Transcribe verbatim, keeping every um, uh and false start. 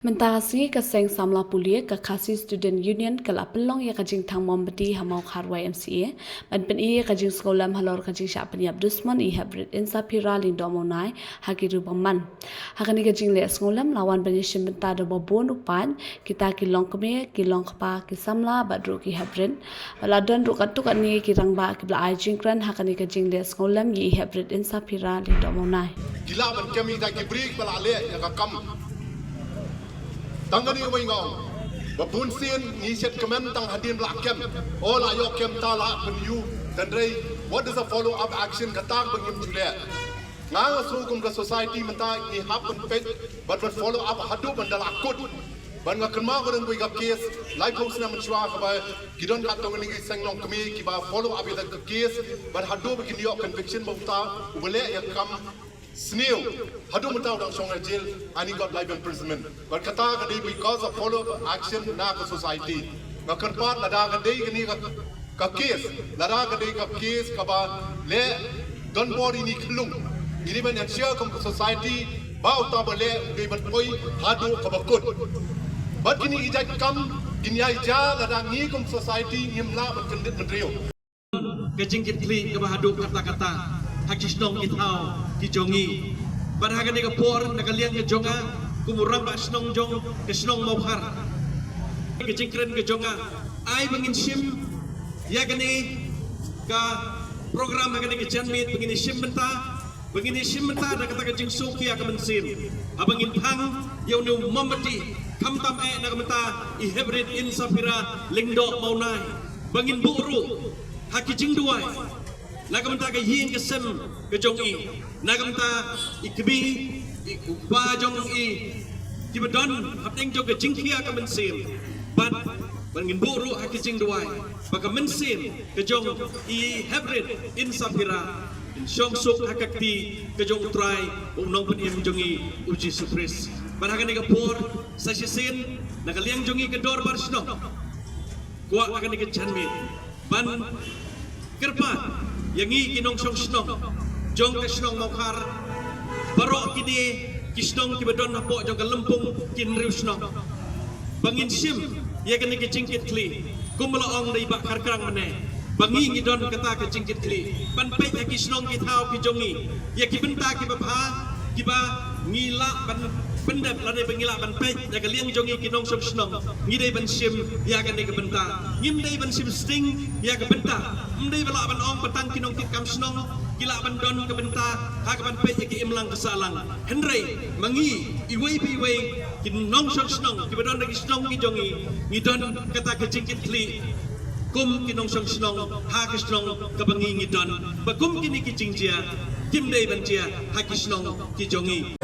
Mynta ka sngi ka seng samla pule ka Khasi Student Union ka la pynlong ïa ka jingthang mombati ha Mawkhar Y M C A ban pyni ïa ka jingsngewlem halor ka jingshah pynïap dusmon i Heprit Insaphira Lyngdoh Mawnai ha ki riew bymman. Ha kane ka jingleh sngewlem la wan ban ïashim bynta da ba bun u paid, kita ki longkmie, ki longkpa, ki samla bad ruh ki Heprit. Ba la don ruh katto katne ki rangbah kiba la ai jingkren ha kane ka jingleh sngewlem ïa i Heprit Insaphira Lyngdoh Mawnai. Ki lah ban kem ïa kita ki bri ba la leh ïa ka kam tang kane kawei nga ong. Ba bun sien ngi shet kmen tang hadien ba la kem. O la ïoh kem ta la pynïoh. Hynrei what is the follow up action kata ba ngim ju leh. Nga nga sngew kum ka society mynta ngi hap ban peit bad ban follow up haduh ban da la kut. Bad nga kynmaw ka don kawei ka case laiphew snem mynshuwa kaba ki don katto katne ki seng longkmie kiba follow up ïa ka case bad haduh ba kin ïoh conviction ba uta uba leh ïa ka kam sniew. Haduh mynta u dang shong ha jail, and he got life imprisonment. Bad kata ka dei because of follow up action na ka society. Nga kyrpad lada ka dei kane ka, ka case, lada ka dei ka case kaba leh don bor ïa khlung, ngi dei ban ensure kum ka society ba uta ba leh u dei ban poi haduh kaba kut. Bad kine ki jait kam kin ïai jia lada ngi kum society ngim lah ban kyndit bynriew. Ka jingkitkhlieh kaba haduh katta katta ha ki shnong ki thaw ki jong ngi. Bad ha kane ka por na ka liang ka jong nga kum u rangbah shnong jong ka shnong Mawkhar, ka jingkren ka jong nga ai ba ngin shim ïa kane ka program ha kane ka janmiet ba ngin ïashim bynta, ba ngin ïashim bynta da kata ka jingsuk ïa ka mynsiem. Haba ngin thang ïa une u mombati khamtam eh na ka bynta i Heprit Insaphira Lyngdoh Mawnai, ba ngin buh ruh ha ki jingduwai na ka bynta ka ïing ka sem ka jong i, na ka bynta i kmie, i u kpa jong i, kiba don hapdeng jong ka jingkhia ka mynsiem. Bad ba ngin buh ruh ha ki jingduwai ba ka mynsiem ka jong i Heprit Insaphira in shong suk ha ka kti ka jong u Trai, u Nongpynim jong i u Jisu Khrist. Bad ha kane ka por sa shisien na ka liang jong i ka dorbar shnong, kwah ha kane ka janmiet ban kyrpad ïa ngi ki nongshong shnong jong ka shnong Mawkhar, baroh kine ki shnong kiba don hapoh jong ka lympung ki hynriew shnong, ba ngin shim ïa kane ka jingkitkhlieh kumba la ong da i Bah Kharkrang mynne, ba ngi ngi don kata ka jingkitkhlieh ban peit ha ki shnong ki thaw ki jong ngi ïa ki bynta kiba bha kiba ngi lah ban pyndep lane ba ngi lah ban peit na ka liang jong ngi ki nongshong shnong. Ngi dei ban shim ïa kane ka bynta, ngim dei ban shim sting ïa ka bynta. Ym dei ba lah ban ong ba tang ki nongkitkam shnong ki lah ban don ka bynta ha ka ban peit ïa ki imlang ka sahlang. Hynrei ma ngi iwei pa iwei ki nongshong shnong kiba don ha ki shnong ki jong ngi, ngi don kata ka jingkitkhlieh kum ki nongshong shnong ha ka shnong kaba ngi ngi don, ba kum kine ki jingjia kim dei ban jia ha ki shnong ki jong ngi.